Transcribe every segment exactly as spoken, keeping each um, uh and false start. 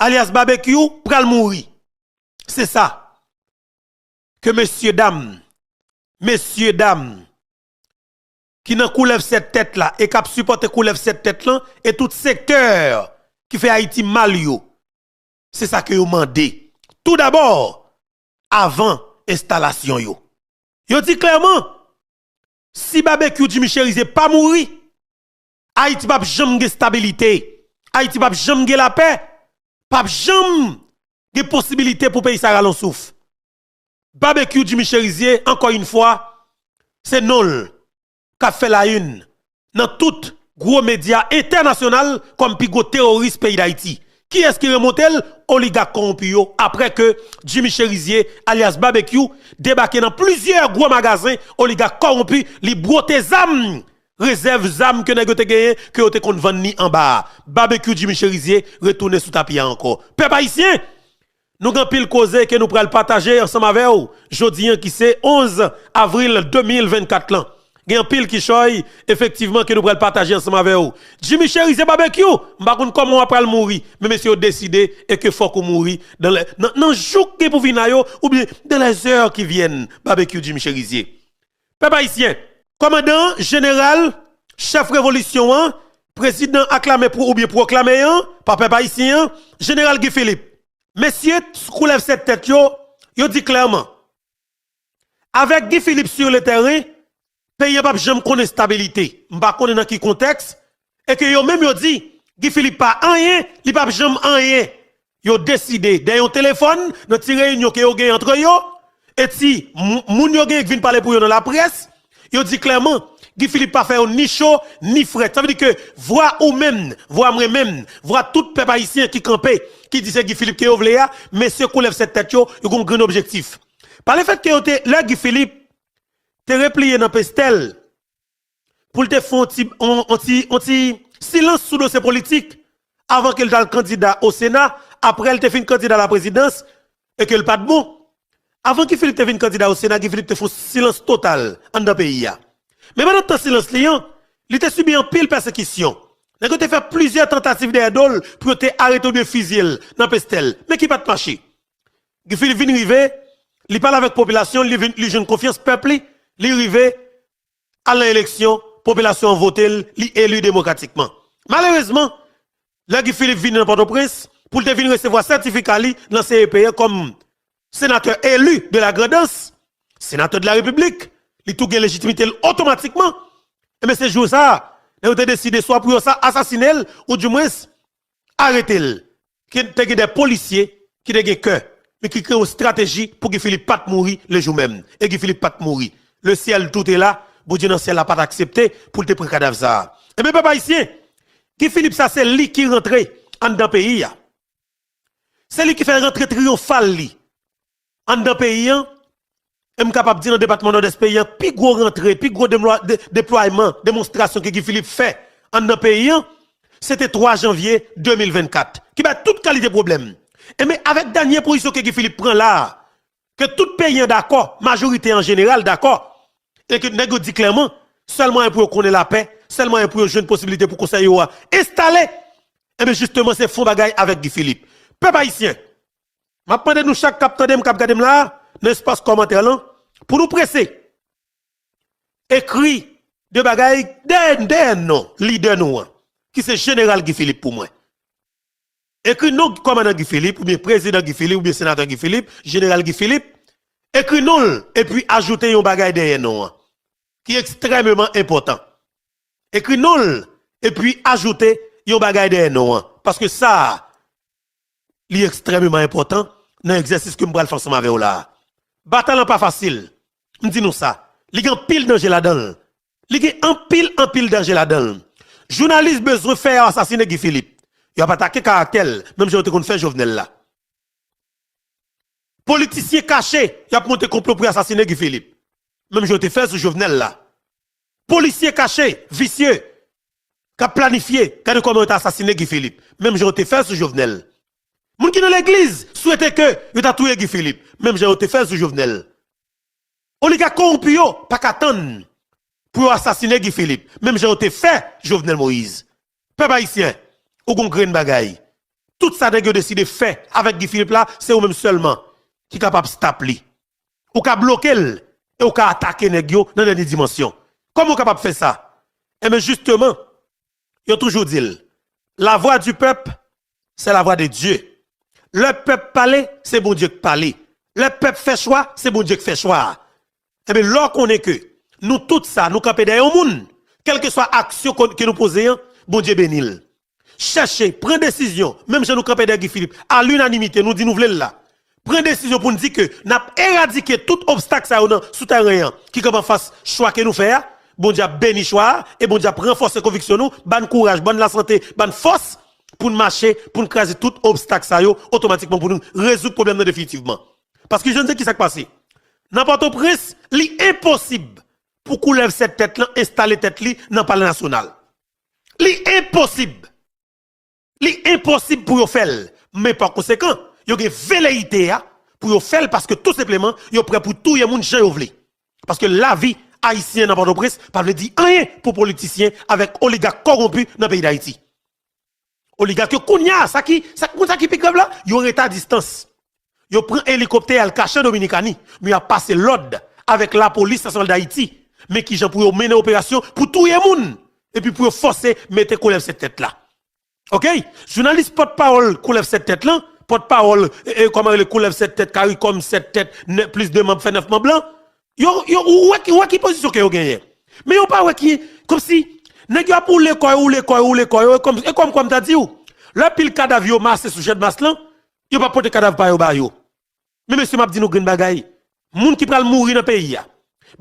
alyas Babekyou, pral mouri. Se sa ke mesye dam, mesye dam ki nan koulèv sèt tèt la e k ap sipòte koulèv sèt tèt lan e tout sektè ki fè Ayiti mal yo, se sa ke yo mande. Toudabò, avan enstalasyon yo. Yo di klèman, si Babekyou Jimmy Chérizier pa mouri, Ayiti p ap janm gen estabilite. Ayiti p ap janm gen lapè. P ap janm gen posibilite pou peyi sa rale yon souf. Babekyou Jimmy Chérizier, ankò yon fwa, se non l k ap fè la une nan tout gwo medya entènasyonal kòm pi gwo teworis peyi Dayiti. Kiyès ki remonte l? Oligak kòwonpi yo, apre ke Jimmy Chérizier, alyas Babekyou, debake nan plizyè gwo magazen oligak kòwonpi, li bwote zam, rezèv zam ke nèg yo te genyen, ke yo te konn vann ni anba a. Babekyou Jimmy Chérizier retounen sou tapi a ankò. Pèp ayisyen, nou gen anpil koze ke nou pral pataje ansanm avè w jodi a ki se onz avril de mil vennkat lan. Gen anpil kichòy, efektivman, ke nou pral pataje ansanm avè w. Jimmy Chérizier Babekyou, m pa konn kòman w ap pral mouri, men mesye yo deside e ke fòk ou mouri dan lè, nan, nan jou k gen pou vin la yo, oubyen dans les heures qui viennent, Babekyou Jimmy Chérizier. Pèp ayisyen, kòmandan jeneral, chèf revolisyon an, prezidan aklame pou oubyen pwoklame an, pa pèp ayisyen an, jeneral Guy Philippe. Mesye, sou koulèv sèt tèt yo, yo di klèman, avèk Guy Philippe sur le terrain, peyi an p ap janm konn estabilite. M pa konnen nan ki kontèks, e ke yo menm yo di, Guy Philippe pa anyen, li p ap janm anyen. Yo deside, dèyè yon telefòn, nan ti reyinyon ke yo gen antre yo, e ti m-, moun yo gen k vin pale pou yo nan laprès, yo di klèman, Guy Philippe pa fè yo ni cho, ni frèt. Sa vle di ke vwa ou menm, vwa mwen menm, vwa tout pèp ayisyen ki kanpe, ki di se Guy Philippe ke yo vle a, mesye koulèv sèt tèt yo, yo gen yon grenn objektif. Pa lefèt ke yo te, lè Guy Philippe te repliye nan Pestèl, pou l te fè yon ti, yon, yon ti, yon ti silans sou dosye politik avan ke l t al kandida o Sena, apre l te fin kandida laprezidans e ke l pa t bon. Avan Guy Philippe te vin kandida o Sena, Guy Philippe te fè yon silans total anndan peyi a. Men pandan tan silans li an, li te sibi anpil pèsekisyon. Nèg yo te fè plizyè tantativ dèyè do l pou yo te arete oubyen fizye l nan Pestèl, men ki pa t mache. Guy Philippe vin rive, li pale avèk popilasyon, li vin, li jwenn konfyans pèp li, li rive al nan eleksyon, popilasyon an vote l, li eli demokratikman. Malerezman, lè Guy Philippe vin nan Pòtoprens, pou l te vin resevwa sètifika li nan C E P an kòm senatè eli de la Grandans, senatè de la Repiblik, li tou gen lejitimite l otomatikman. Ebyen, se jou sa a, nèg yo te deside swa pou yo sa-, asasinen l, oudimwens, arete l. Ke te gen de polisye ki te gen kè, men ki kreye yon estrateji pou Guy Philippe pa t mouri le jou menm. E Guy Philippe pa t mouri. Le ciel, tout est là, Bondye nan syèl la pa t aksepte pou l te pran kadav sa a. Ebyen, pèp ayisyen, Guy Philippe sa, se li ki rantre anndan peyi a. Se li ki fè rantre triyonfal li anndan peyi an, e m kapab di nan depatman Nòdès peyi an, pi gwo rantre, pi gwo demlwa-, de-, deplwayman, demonstrasyon ke Guy Philippe fè anndan peyi an, se te twa janvye de mil vennkat, ki bay tout kalite pwoblèm. Ebyen, avèk dènye pozisyon ke Guy Philippe pran la a, ke tout peyi an dakò, majorite an jeneral dakò, e ke nèg yo di klèman, sèl mwayen pou yo konnen lapè, sèl mwayen pou yo jwenn posibilite pou konsèy yo a enstale, ebyen, jisteman, se fè yon bagay avèk Guy Philippe. Pèp ayisyen, m ap mande nou chak k ap tande m, k ap gade m la a, nan espas kòmantè lan, pou nou prese ekri de bagay dèyè, dèyè non lidè nou an, ki se jeneral Guy Philippe pou mwen. Ekri non kòmandan Guy Philippe, oubyen prezidan Guy Philippe, oubyen senatè Guy Philippe, jeneral Guy Philippe. Ekri non l, epi ajoute yon bagay dèyè non an, ki ekstrèmeman enpòtan. Ekri non l, epi ajoute yon bagay dèyè non an. Paske sa a, li ekstrèmeman enpòtan nan egzèsis ke m pral fè ansanm avè w la a. Batay lan pa fasil. M di nou sa. Li gen anpil danje ladan l. Li gen anpil, anpil danje ladan l. Jounalis bezwen fè yo asasinen Guy Philippe. Y ap atake karaktè l, menm jan yo te konn fè Jovenel la. Politisyen kache, y ap monte konplo pou y asasinen Guy Philippe, menm jan yo te fè sou Jovenel la. Polisye kache, visye, k ap planifye, gade kòman yo ta asasinen Guy Philippe, menm jan yo te fè sou Jovenel. Moun ki nan legliz swete ke yo ta touye Guy Philippe, menm jan yo te fè sou Jovenel. Oligak kowonpi yo pa ka tann pou yo asasinen Guy Philippe, menm jan yo te fè Jovenel Moïse. Pèp ayisyen, ou gon grenn bagay. Tout sa nèg yo deside fè avèk Guy Philippe la, se ou menm sèlman ki kapab stop li. Ou ka bloke l e ou ka atake nèg yo nan dènye dimansyon. Kòman ou kapab fè sa? Enben, jisteman, yo toujou di l, la voix du peuple, c'est la voix de Dieu. Lè pèp pale, se Bondye k pale. Lè pèp fè chwa, se Bondye k fè chwa a. Enben, lè w konnen ke nou tout sa, nou kanpe dèyè yon moun, kèlkeswa aksyon ke nou poze an, Bondye beni l. Chèche, pran desizyon, menm jan nou kanpe dèyè Guy Philippe, a linanimite, nou di nou vle l la. Pran desizyon pou n di ke n ap eradike tout obstak sa yo nan, sou tèren an, ki kanpe anfas chwa ke nou fè a. Bondye ap beni chwa a, e Bondye ap ranfòse konviksyon nou, ba n kouraj, ba n lasante, ba n fòs, pou n mache, pou n kraze tout obstak sa yo, otomatikman pou nou rezoud pwoblèm nan definitivman. Paske, je ne sais ki sa k pase. Nan Pòtoprens, li enposib pou koulèv sèt tèt lan enstale tèt li nan Palè Nasyonal. Li enposib. Li enposib pou yo fè l. Men pa konsekan, yo gen veleyite a pou yo fè l paske tou senpleman, yo prè pou touye moun jan yo vle. Paske lavi ayisyen nan Pòtoprens pa vle di anyen pou politisyen avèk oligak kòwonpi nan peyi Dayiti. Oligak yo kounye a, sa ki, sa, konn sa ki pi grav la? Yo rete a distans. Yo pran elikoptè al kache an Dominikani, men y ap pase lòd avèk lapolis nasyonal Dayiti. Men kijan pou yo mennen operasyon pou touye moun, epi pou yo fòse mete koulèv sèt tèt la. Oke? Jounalis pòtpawòl koulèv sèt tèt lan, pòtpawòl, e, e, kòman rele koulèv sèt tèt, karikòm sèt tèt, nè-, plis de manb fè nèf manb lan, yo, yo, ou wè ki, ou wè ki pozisyon ke yo genyen. Men yo pa wè ki, kòmsi, nèg yo ap woule kò yo, woule kò yo, woule kò yo, e kòm, e kòm kwa m ta di w, lè pil kadav yo mase sou Channmas lan, yo pa pote kadav pa yo ba yo. Men mesye, m ap di nou grenn bagay. Moun ki pral mouri nan peyi a.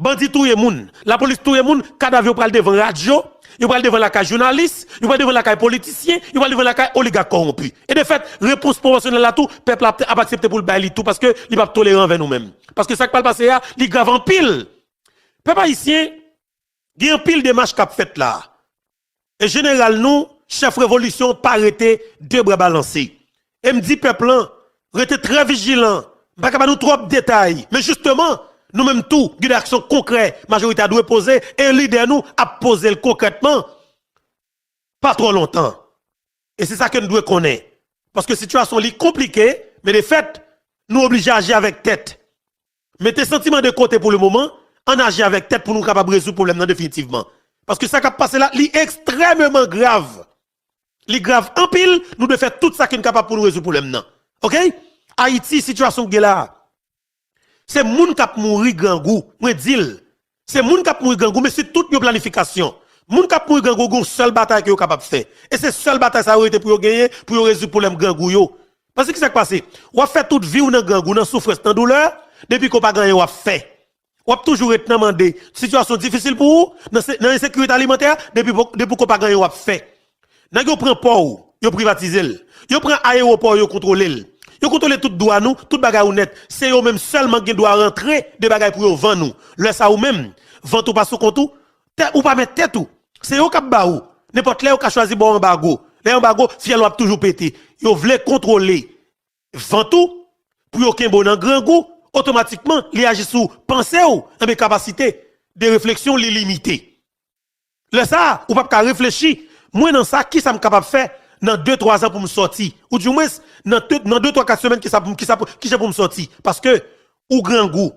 Bandi touye moun, lapolis touye moun, kadav yo pral devan radyo, yo pral devan lakay jounalis, yo pral devan lakay politisyen, yo pral devan lakay oligak kòwonpi. E de fèt, repons pwopòsyonèl la tou, pèp la ap, ap aksepte pou l bay li tou, paske li p ap tolere anvè nou menm. Paske sa k pral pase a, li grav anpil. Pèp ayisyen, gen anpil demach k ap fèt la. E jeneral nou, chèf revolisyon, pa rete de bra balanse. E m di pèp lan, rete trè vijilan. M pa ka ba nou twòp detay. Men jisteman, nou menm tou, gen de aksyon konkrè majorite a dwe poze, e lidè nou ap poze l konkrètman. Pa twò lontan. E se sa ke n dwe konnen. Paske sitiyasyon li konplike, men de fèt, nou oblije aji avèk tèt. Mete santiman de kote pou le moman, ann aji avèk tèt pou nou kapab rezoud pwoblèm nan definitivman. Paske sa k ap pase la, li ekstrèmeman grav. Li grav anpil, nou dwe fè tout sa ki n kapab pou nou rezoud pwoblèm nan. Oke? Ayiti, sitiyasyon k gen la a, se moun k ap mouri grangou, mwen di l. Se moun k ap mouri grangou, men se tout yon planifikasyon. Moun k ap mouri grangou, gen yon sèl batay ke yo kapab fè. E se sèl batay sa yo rete pou yo genyen, pou yo rezoud pwoblèm grangou yo. Paske ki sa k pase? W ap fè tout vi w nan grangou, nan soufrans, nan doulè, depi ke w pa gen anyen w ap fè. W ap toujou ret nan mande. Sitiyasyon difisil pou ou, nan se-, nan ensekirite alimantè, depi po-, depi ke w pa gen anyen w ap fè. Nèg yo pran pò w, yo privatize l. Yo pran ayewopò w, yo kontwole l. Yo kontwole tout dwa nou, tout bagay ou nèt. Se yo menm sèlman ki gen dwa rantre de bagay pou yo vann ou. Lè sa ou menm, vant ou pa sou kont ou, tè-, ou pa mèt tèt ou. Se yo k ap ba ou. Nenpòt lè yo ka chwazi ba w anbago. Lè anbago, fyèl ou ap toujou pete. Yo vle kontwole vant ou pou yo kenbe w nan grangou, otomatikman, li aji sou panse w, enben kapasite de refleksyon li limite. Lè sa a, ou p ap ka reflechi, mwen nan sa, kisa m kapab fè nan de, twa zan pou m sòti? Oudimwens, nan de, nan de, twa, kat semèn, kisa pou m, kisa pou, kijan pou m sòti? Paske ou grangou.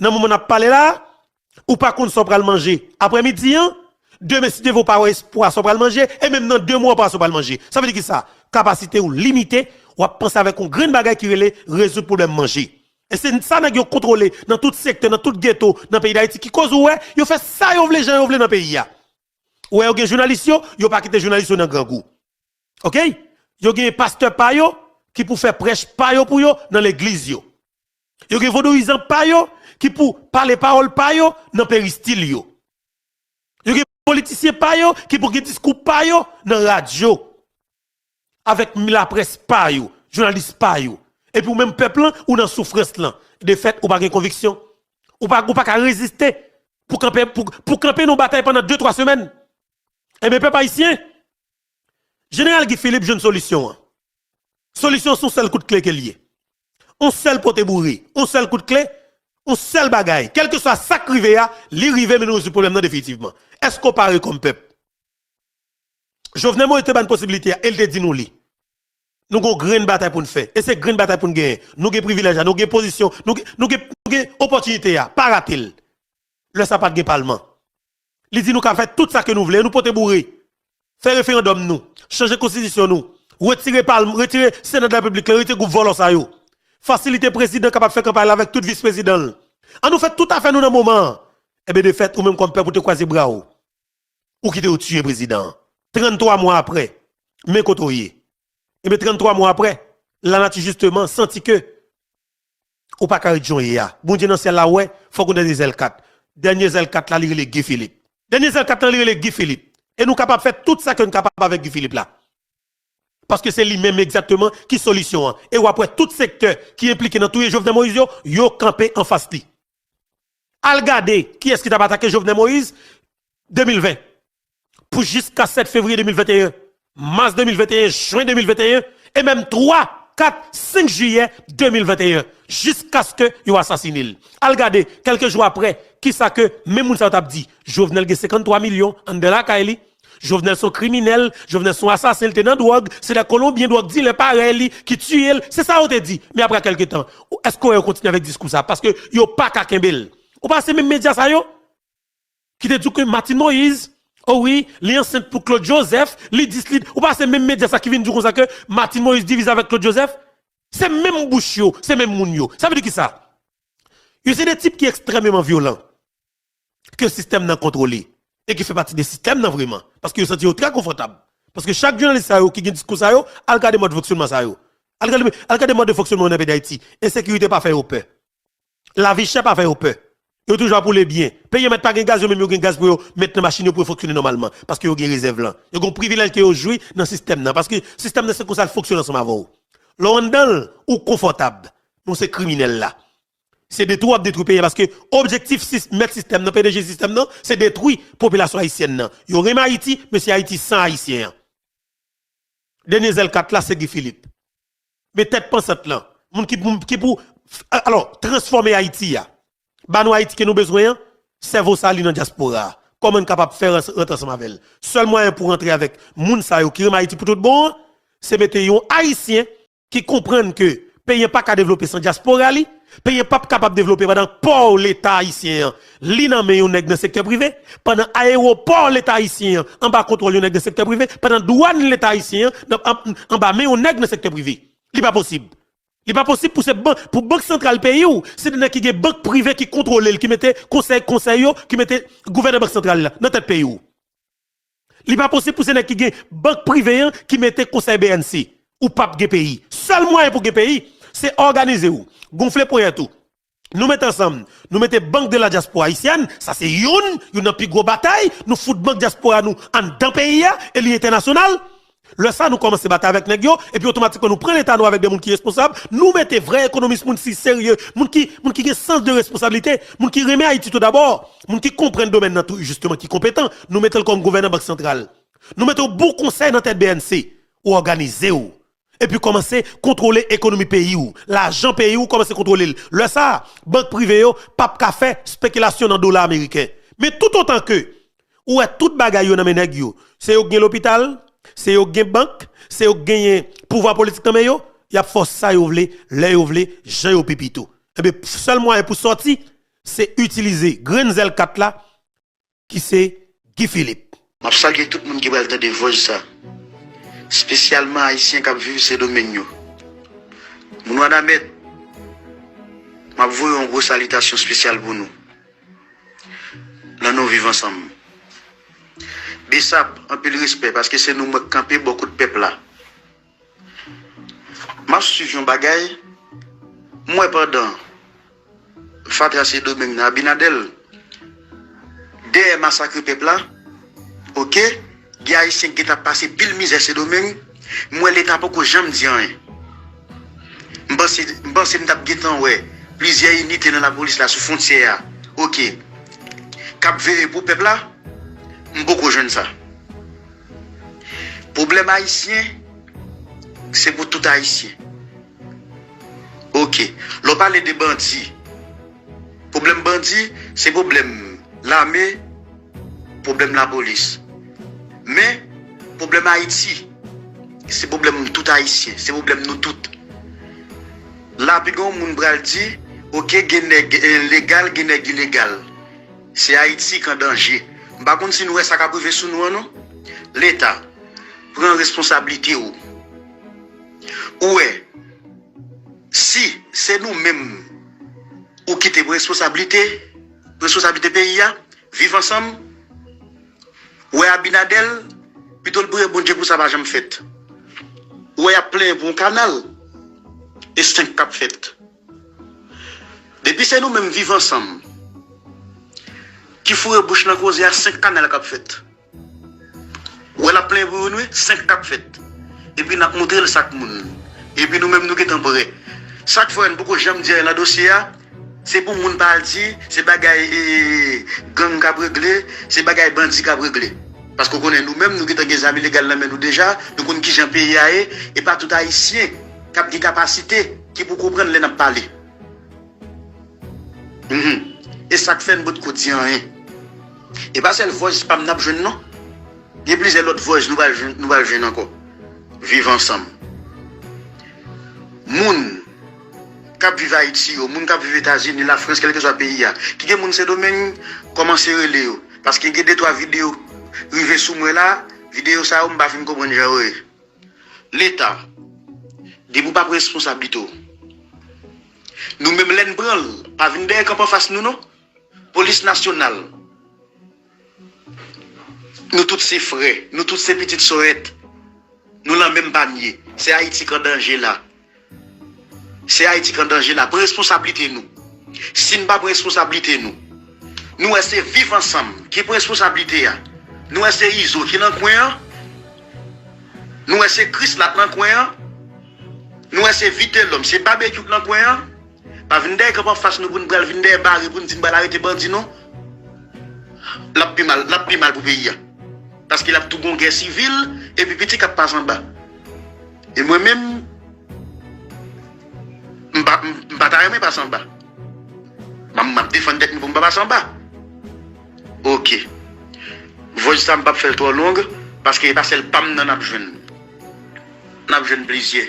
Nan moman n ap pale la a, ou pa konn sa w pral manje. Aprèmidi an, demen, si Dye vle, ou pa wè espwa sa w pral manje, e menm nan de mwa, ou pa wè sa w pral manje. Sa vle di kisa? Kapasite w limite, w ap panse avèk yon grenn bagay ki rele rezoud pwoblèm manje. E se sa nèg yo kontwole nan tout sektè, nan tout geto, nan peyi Dayiti, ki koz ou wè, yo fè sa yo vle, jan yo vle nan peyi a. Ou wè, yo gen jounalis yo, yo pa kite jounalis yo nan grangou. Oke? Yo gen pastè pa yo, ki pou fè prèch pa yo pou yo nan legliz yo. Yo gen vodouyizan pa yo, ki pou pale pawòl pa yo nan peristil yo. Yo gen politisyen pa yo, ki pou gen diskou pa yo nan radyo. Avèk laprès pa yo, jounalis pa yo. Epi ou menm pèp lan, ou nan soufrans lan. De fèt, ou pa gen konviksyon. Ou pa, ou pa ka reziste pou kanpe, pou, pou kanpe nan batay pandan de, twa semèn. Enben, pèp ayisyen, Jeneral Guy Philippe jwenn solisyon an. Solisyon se yon sèl kout kle ke l ye. Yon sèl pote boure, yon sèl kout kle, yon sèl bagay. Kèlkeswa sa k rive a, li rive, men nou rezoud pwoblèm nan definitivman. Èske w pare kòm pèp? Jovenel Moïse te ba n posibilite a, e l te di nou li. Nou gen yon grenn batay pou n fè. E se grenn batay pou n genyen. Nou gen privilèj la, nou gen pozisyon, nou gen, nou gen, nou gen opòtinite a. Pa rate l. Lè sa pa t gen palman. Li di nou ka fè tout sa ke nou vle, nou pote boure. Fè referandòm nou, chanje konstitisyon nou, retire palm, retire Sena de la Repiblik la, retire gwoup vòlò sa yo. Fasilite prezidan kapab fè kanpay la avèk tout vis prezidan l. An nou fè tout afè nou nan moman an. Enben de fèt, ou menm kòm pèp ou te kwaze bra w. Ou kite yo tiye prezidan an. Tranntwa mwa aprè, men kote w ye. Enben tranntwa mwa aprè, lanati jisteman santi ke ou pa ka ret jan w ye a. Bondye nan syèl la wè, fòk ou dènye zèl kat. Dènye zèl kat la, li rele Guy Philippe. Dènye zèl kat la, li rele Guy Philippe. E nou kapab fè tout sa ke nou kapab avèk Guy Philippe la. Paske se li menm egzakteman ki solisyon an. E w ap wè tout sektè ki enplike nan touye Jovenel Moïse yo, yo kanpe anfas li. Al gade kiyès ki t ap atake Jovenel Moïse de mil ven pou jiska sèt fevriye de mil venteyen, mas de mil venteyen, jen de mil venteyen, e menm twa, kat, senk jiyè de mil venteyen, jiskaske yo asasine l. Al gade, kèlke jou aprè, kisa ke menm moun sa yo t ap di? Jovenel gen senkanntwa milyon anndan lakay li. Jovenel se yon kriminèl, Jovenel se yon asasen, li te nan dwòg, se de kolonbyen dwòg dilè parèy li ki tiye l. Se sa yo te di. Men apre kèlke tan, èske w wè yo kontinye avèk diskou sa? Paske yo pa ka kenbe l. Ou pa se menm medya sa yo ki te di w ke Martine Moïse, o wi, li ansent pou Claude Joseph, li dis li, ou pa se menm medya sa ki vin di w konsa ke Martine Moïse divize avèk Claude Joseph? Se menm bouch yo, se menm moun yo. Sa vle di kisa? Yo se de tip ki ekstrèmeman vyolan, ke sistèm nan kontwole, e ki fè pati de sistèm nan vrèman. Paske yo santi yo trè konfòtab. Paske chak jounalis sa yo ki gen diskou sa yo, al gade mòd fonksyonman sa yo. Al gade, al gade mòd de fonksyonman yo nan peyi Dayiti. Ensekirite pa fè yo pè. Lavi chè pa fè yo pè. Yo toujou ap woule byen. Peyi an mèt pa gen gaz, yo menm yo gen gaz pou yo met nan machin yo pou yo fonksyone nòmalman. Paske yo gen rezèv lan. Yo gen yon privilèj ke yo jwi nan sistèm nan. Paske sistèm nan se konsa l fonksyone ansanm avè w. Lè w anndan l, ou konfòtab. Men w se kriminèl la. Se detwi w ap detwi peyi an, paske objektif sis-, mèt sistèm nan, P D G sistèm nan, se detwi popilasyon ayisyèn nan. Yo renmen Ayiti, men se Ayiti san Ayisyen an. Dènye zèl kat la, se Guy Philippe. Men tèt pansant lan, moun ki pou, ki pou, alò, transfòme Ayiti a. Ba nou Ayiti ke nou bezwen an, sèvo sa li nan dyaspora a. Kòman n kapab fè rans-, rantre ansanm avè l? Sèl mwayen pou rantre avèk moun sa yo ki renmen Ayiti pou tout bon an, se mete yon Ayisyen ki konprann ke peyi an pa ka devlope san dyaspora li, peyi an p ap kapab devlope pandan pò Leta ayisyen an, li nan men yon nèg nan sektè prive, pandan ayewopò Leta ayisyen an anba kontwòl yon nèg nan sektè prive, pandan dwàn Leta ayisyen an nan, an, anba men yon nèg nan sektè prive. Li pa posib. Li pa posib pou se ban-, pou bank santral peyi w, se de nèg ki gen bank prive ki kontwole l, ki mete konsèy, konsèy yo, ki mete gouvènè bank santral la nan tèt peyi w. Li pa posib pou se nèg ki gen bank prive an ki mete konsèy B N C. Ou p ap gen peyi. Sèl mwayen pou gen peyi, se òganize w, gonfle ponyèt ou. Nou mete ansanm, nou mete Banque de la Diaspora Haïtienne, sa se youn, youn nan pi gwo batay, nou fout bank dyaspora nou anndan peyi a, e li entènasyonal. Lè sa, nou kòmanse batay avèk nèg yo, epi otomatikman nou pran Leta nou avèk de moun ki responsab, nou mete vrè ekonomis, moun ki serye, moun ki, moun ki gen sans de responsablite, moun ki renmen Ayiti tou dabò, moun ki konprann domèn nan tou, jisteman, ki konpetan, nou mete l kòm gouvènan bank santral. Nou mete yon bon konsèy nan tèt B N C, ou òganize w. Epi kòmanse kontwole ekonomi peyi w, lajan peyi w, kòmanse kontwole l. Lè sa, bank prive yo p ap ka fè spekilasyon nan dola ameriken. Men toutotan ke ou wè tout bagay yo nan men nèg yo, se yo k gen lopital, se yo k gen bank, se yo k genyen pouvwa politik nan men yo, y ap fè w sa yo vle, lè yo vle, jan yo pi pito. Enben, sèl mwayen pou sòti, se itilize grenn zèl kat la, ki se Guy Philippe. M ap salye tout moun ki pral tande vòj sa, espesyalman Ayisyen k ap viv Sendomeng yo. Moun Wanament, m ap voye yon gwo salitasyon espesyal pou nou. Nan nou viv ansanm. Besap, anpil respè, paske se nou mwen k kanpe bò kot pèp la. M ap swiv yon bagay, m wè pandan fatra Sendomeng nan, Abinader, dèyè masakre pèp la, oke, gen Ayisyen ki gentan ap pase pil mizè Sendomeng, m wè Leta poko janm di anyen. M panse, m panse m t ap gentan wè plizyè inite nan lapolis la sou fwontyè a, oke, k ap veye pou pèp la, m poko jwenn sa. Pwoblèm Ayisyen, se pou tout Ayisyen. Oke. Lè w pale de bandi, pwoblèm bandi, se pwoblèm lame, pwoblèm lapolis. Men, pwoblèm Ayiti, se pwoblèm tout Ayisyen, se pwoblèm nou tout. La, pi gen yon moun pral di, oke, gen nèg eh, legal, gen nèg ilegal. Se Ayiti k an danje. M pa konn si nou wè sa k ap rive sou nou an non. Leta, pran responsablite w. Ou wè, si se nou menm ou kite pran responsablite, responsablite peyi a, viv ansanm, wè Abinader, pito l priye Bondye pou sa pa janm fèt. Ou wè y ap plenyen pou yon kanal, e senk k ap fèt. Depi se nou menm viv ansanm ki foure bouch nan koze a, senk kanal k ap fèt. Ou wè l ap plenyen pou youn wi, senk k ap fèt. Epi n ap montre l sak moun. Epi nou menm nou gentan prè. Sa k fè n poko janm di anyen nan dosye a, se pou moun pa al di se bagay eh, gang k ap regle, se bagay bandi k ap regle. Paske w konnen nou menm nou gentan gen zam ilegal nan men nou deja, nou konn kijan peyi a ye, e pa tout Ayisyen k ap gen kapasite ki pou konprann lè n ap pale. Mhm. E sa k fè n potko di anyen. E pa sèl Voice pa m n ap jwenn non. Gen plizyè lòt Voice nou pral jwenn, nou pral jwenn ankò. Viv ansanm. Moun k ap viv Ayiti yo, moun k ap viv Etazini, Lafrans, kèlkeswa peyi a, ki gen moun Sendomeng, kòmanse rele yo. Paske gen de twa videyo rive sou mwen la, videyo sa yo m pa fin konprann jan yo ye. Leta, depi w pa pran responsablite w, nou menm lè n pran l, pa vin dèyè kanpe anfas nou non. Polis nasyonal, nou tout se frè, nou tout se pitit sòyèt. Nou nan menm panye. Se Ayiti k an danje la. Se Ayiti k an danje la. Pran responsablite nou. Si n pa pran responsablite nou, nou wè se Viv Ansanm ki pran responsablite a. Nou wè se Izo ki nan kwen an. Nou wè se Krisla k nan kwen an. Nou wè se Vitelòm, se Babekyou k nan kwen an. Pa vin dèyè kanpe anfas nou pou n pral vin dèyè bare pou n di n pral arete bandi non. L ap pi mal, l ap pi mal pou peyi a. Paske l ap tou gon gè sivil, epi piti k ap pase anba. E mwen menm, m pa, m, m pa ta renmen pase anba. M, m ap defann tèt mwen pou m pa pase anba. Oke. Voice sa m p ap fè l twò long, paske e pa sèl pa m nan n ap jwenn. N ap jwenn plizyè.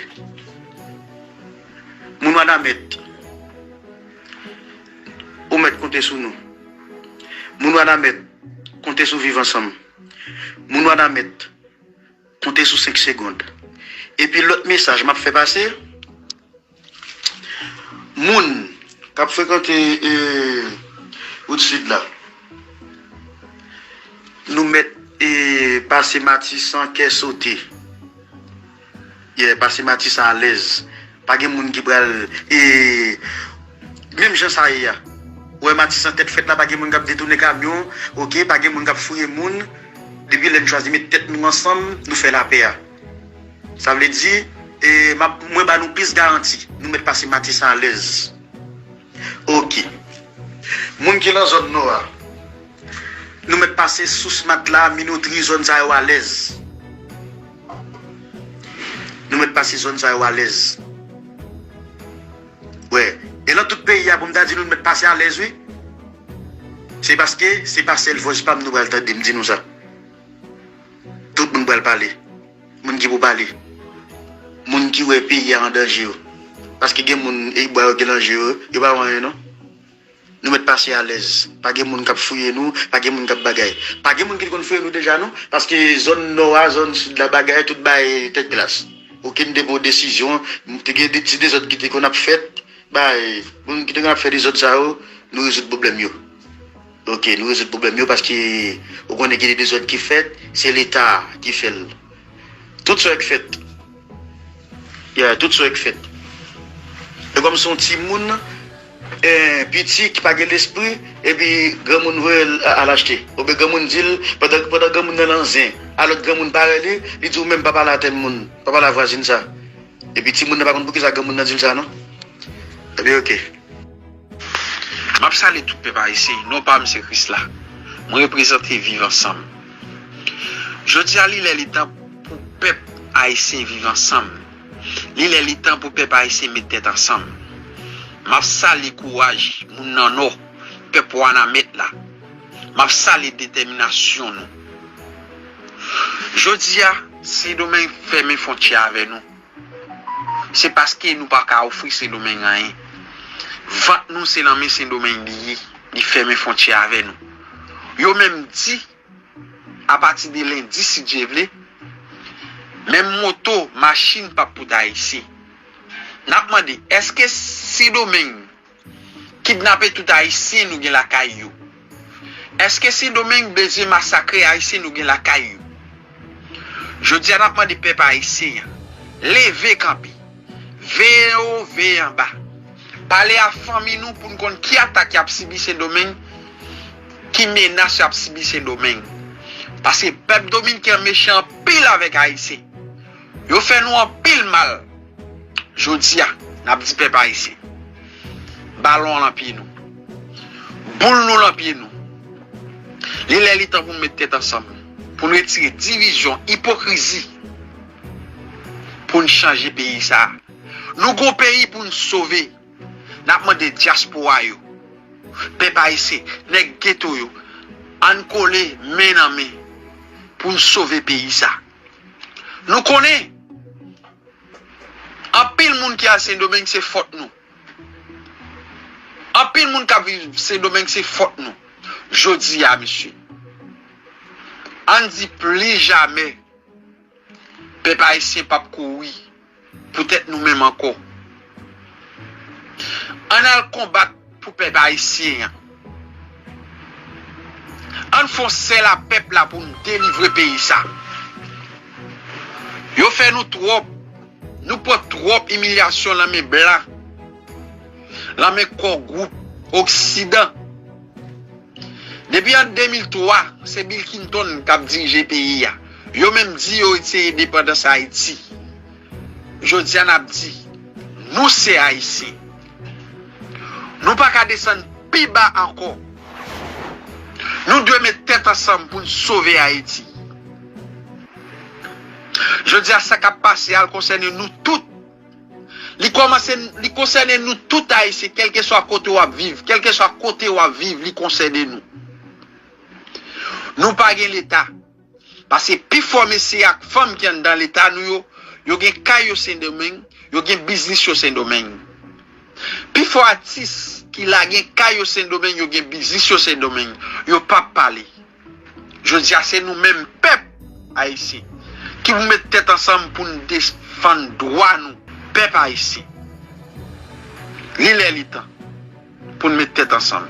Moun Wanament, ou mèt konte sou nou. Moun Wanament, konte sou Viv Ansanm. Moun Wanament, konte sou senk segonn. Epi lòt mesaj m ap fè pase, moun k ap frekante eh, wout sid la, nou mèt eh, pase Matisan kè sote. Yeah, pase Matisan alèz. Pa gen moun ki pral eh, menm jan sa ye a. Ou wè Matisan tèt frèt la, pa gen moun k ap detounen kamyon, oke, pa gen moun k ap fouye moun. Depi lè n chwazi met tèt nou ansanm, nou fè lapè a. Sa vle di, eh, m ap, mwen ba nou plis garanti, nou mèt pase Matisan alèz. Oke. Moun ki nan zòn nò a, nou mèt pase Sous Matla, Minotri, zòn sa yo alèz. Nou mèt pase zòn sa yo alèz. Wè, e nan tout peyi a pou m ta di nou, nou mèt pase alèz wi. Se paske se pa sèl Voice pa m nou pral tande m di nou sa. Tout moun pral pale. Moun ki pou pale. Moun ki wè peyi a an danje yo. Paske gen moun e bwa yo gen danje yo, yo pa wè anyen non. Nou mèt pase alèz. Pa gen moun k ap fouye nou, pa gen moun k ap bagay. Pa gen moun ki te konn fouye nou deja non. Paske zòn nò a, zòn sid la, bagay, tout bagay tèt glas. Okenn te pran desizyon, te gen de ti dezòd ki te konn ap fèt. Bay, moun ki te konn ap fè dezòd sa yo, nou rezoud pwoblèm yo. Oke, nou rezoud pwoblèm yo paske ou konnen gen de dezòd ki fèt, se Leta ki fè l. Tout sa yo k fèt. Yeah, tout sa yo k fèt. E kòm se yon timoun, eh, piti ki pa gen lespri, epi granmoun voye l a- al achte. Oubyen granmoun di l, pandan, pandan granmoun nan nan zen, a lòt granmoun parèy li, li di w menm pa pale a tèl moun, pa pale a vwazin sa. Epi timoun nan pa konn poukisa granmoun nan di l sa non. Epi oke. M ap salye tout pèp ayisyen, non pa m se Krisla. Mwen reprezante Viv Ansanm. Jodi a li lè li tan pou pèp ayisyen viv ansanm. Li lè li tan pou pèp ayisyen met tèt ansanm. M ap salye kouraj moun nan nò, pèp Wanament la. M ap salye detèminasyon nou. Jodi a, Sendomeng fèmen fwontyè avè nou, se paske nou pa ka ofri Sendomeng anyen. Vant nou se nan men Sendomeng li ye, li fèmen fwontyè avè nou. Yo menm di, apati de lendi, si Dye vle, menm moto, machin p ap pou Ayisyen. N ap mande, èske Sendomeng kidnape tout Ayisyen nou gen lakay yo? Èske Sendomeng bezwen masakre Ayisyen nou gen lakay yo? Jodi a, n ap mande pèp ayisyen an, leve kanpe, veye anwo, veye anba. Pale a fanmi nou pou n konn ki atak y ap sibi Sendomeng, ki menas y ap sibi Sendomeng. Paske pèp dominiken an mechan anpil avèk Ayisyen. Yo fè nou anpil mal. Jodi a, n ap di pèp ayisyen, balon an lan pye nou. Boul nou lan pye nou. Li lè li tan pou n met tèt ansanm, pou n retire divizyon, ipokrizi, pou n chanje peyi sa a. Nou gon peyi pou n sove. N ap mande dyaspora yo, pèp ayisyen, nèg geto yo, ann kole men nan men pou n sove peyi sa. Nou konnen, anpil moun ki al Sendomeng se fòt nou. Anpil moun k ap viv Sendomeng se fòt nou. Jodi a, mesye, ann di pli jamè pèp ayisyen p ap kouri pou tèt nou menm ankò. Ann al konbat pou pèp ayisyen an. Ann fè yon sèl a pèp la pou n delivre peyi sa. Yo fè nou twòp. Nou pran twòp imilyasyon lan men blan, lan men kò gwoup oksidan. Depi an de mil twa, se Bill Clinton k ap dirije peyi a. Yo menm di yo retire endepandans Ayiti. Jodi a, n ap di, nou se Ayisyen. Nou pa ka desann pi ba ankò. Nou dwe met tèt ansanm pou n sove Ayiti. Jodi a, sa k ap pase a, l konsène nou tout. Li kòmanse, li konsène nou tout Ayisyen, kèlkeswa kote w ap viv, kèlkeswa kote w ap viv, li konsène nou. Nou pa gen Leta. Paske pifò mesye ak fanm ki anndan Leta nou yo, yo gen kay yo Sendomeng, yo gen biznis yo Sendomeng. Pifò atis ki la gen kay yo Sendomeng, yo gen biznis yo Sendomeng, yo p ap pale. Jodi a, se nou menm pèp ayisyen ki pou met tèt ansanm pou n defann dwa nou. Pèp ayisyen, li lè li tan pou n met tèt ansanm.